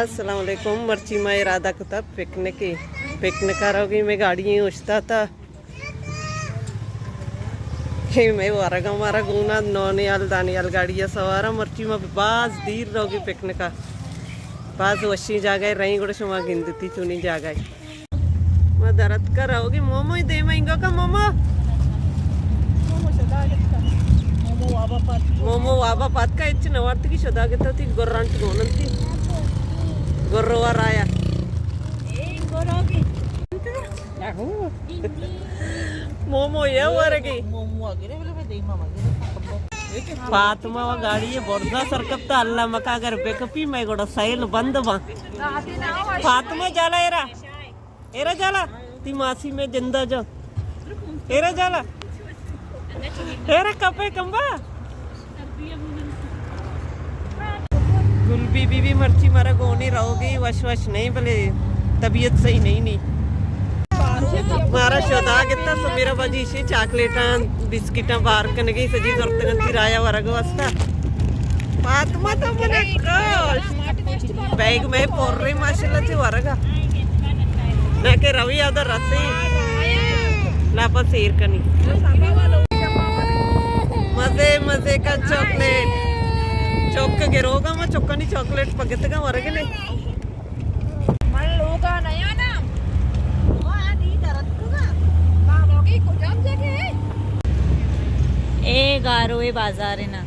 السلام علیکم۔ مرچی ما ارادہ کتا پکنک ءَ، پکنک ءَ روگی۔ مئے گاڑی ایں اوشتاتا، اے مئے ورگ ءَ مارا گونا نونیال دانیال گاڑی ءَ سوارا۔ مرچی ما باز دیر روگی پکنک ءَ، باز وشیں جاگہ ءَ رئیں، گڑا شما گندتی چونیں جاگہ ءَ۔ ما درتک ءَ روگی۔ مومو دیم ءَ انگا کا مومو۔ مومو وابا پاتکا، ہچ نہ وارتگی، شدا گتا تی گرانٹ گوننتی۔ گرو رایا۔ مومو یا ورگی۔ فاطمہ و گاڑی برزا سرکپتا، اللہ مکا اگر بکپی مئے گڑا سیل بند با۔ فاطمہ جالا ایرا۔ ایرا جالا، تی ماسی میں جندہ جا۔ ایرا جالا۔ ایرا کپے کمبا۔ گل بی بی بی مرچی مارا گونی روگی، وش وش نہیں، بلے طبیعت صحیح نہیں نی۔ مارا شدا گتا سمیرا بجی شی چاکلیٹاں، بسکٹاں بار کنگی، سجی زرتگن تی رایا ورگ واسطہ۔ فاطمہ تو منا کش۔ بیگ میں پر رہی ماشاءاللہ چی ورگا۔ نہ کہ روی آدھا رسی۔ لاپا سیر کنی۔ مزے مزے کا چاکلیٹ۔ چوک گروگا ما چوکانی چاکلیٹ پگتگا ورگے نے۔ من لوگا نیا نا۔ اے گاروئے بازار نا۔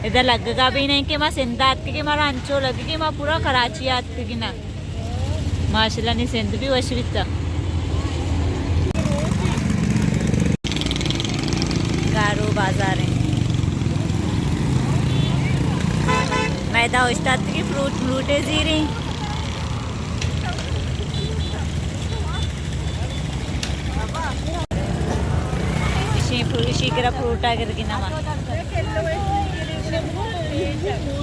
ادا لگگا بھی نہیں کہ ما سندھ آتکگیں، مارا انچو لگی کہ ما پورا کراچی آتکگیں نا۔ ماشاءاللہ نی سندھ بھی وش بیتا۔ گارو بازار ہیں۔ میدا اشتات کی فروٹ مروٹے زیری۔ اشی فروٹ، اشی کرا فروٹا گر گنا ما۔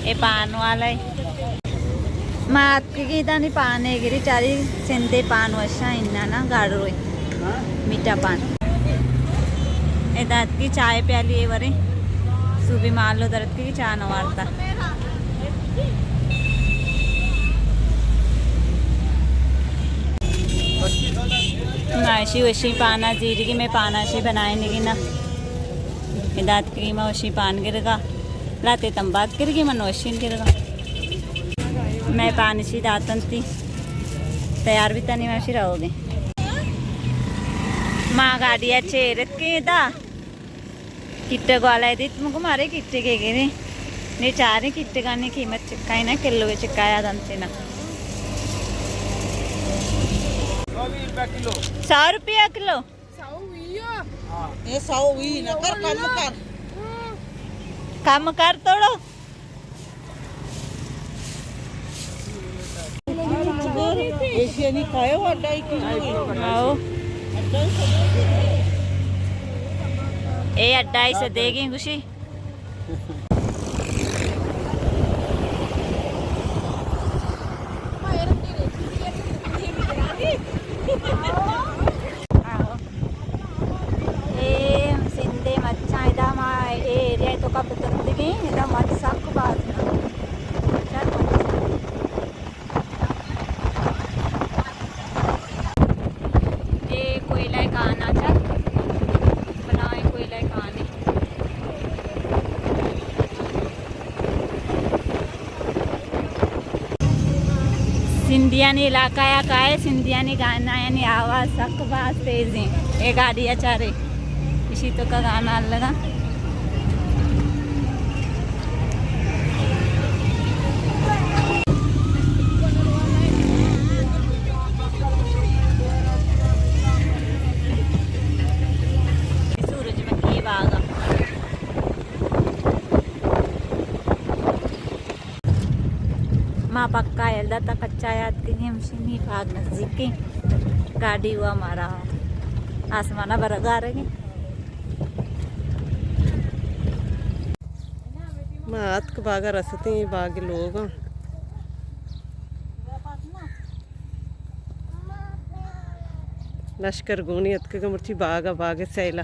اے پان والا ہے۔ ما اتکگیں دانی پانے گری، چاری سندے پان وشاں انانا گاڑوے میٹھا پان۔ ادا اتکی چائے پیالی اے ورے۔ صوبی مالو درتکی چاہ نوارتا۔ ماشی وشی پانا زیرگی، میں پانا شی بنائیں گی نا۔ ادا اتکی ما وشی پان گرگا۔ لاتے تمباک گرگی من وشین گرگا۔ میں پانشی داتنتی تیار بیتنی، ماشی رہوگے۔ ما گاڑی چیرت کے دا کٹگ والا دیت، مگو مارے کٹگے گرے۔ نے چارے کٹگانی قیمت چکائی نا، کلو چکایا دنتے نا۔ سو روپیہ کلو۔ اے سو وی نہ کر، کم کر۔ کم کر توڑو۔ ایشی نہیں کھائے وہ اڈائی کلو۔ آؤ۔ اے اڈائی سے دے گی خوشی۔ اے سندھ ءِ مچاں ادا ما اے ایریا ءِ توکا پترتگیں، ادا مچ سک باز انت۔ اے کوئلہ ءِ کان ءَ چہ، بلاہیں کوئلہ ءِ کانے۔ سندھیانی علاقہ ءَ کائے، سندھیانی گانایانی آواز سک باز تیز ایں۔ اے گاڑی ءَ چارے، اشی توکا گانا لگا۔ سورج مکھی باغ۔ ما پکا ہیل داتا، کچا یاد کنی، ہمشی نی باغ نزدیک ایں۔ گاڑی ہوا مارا آسمانا برگا رگے۔ ما اتک باغا رستیں، اے باغ لوگاں۔ لشکر گونی اتکگ مرچی باغا، باغ سیلا۔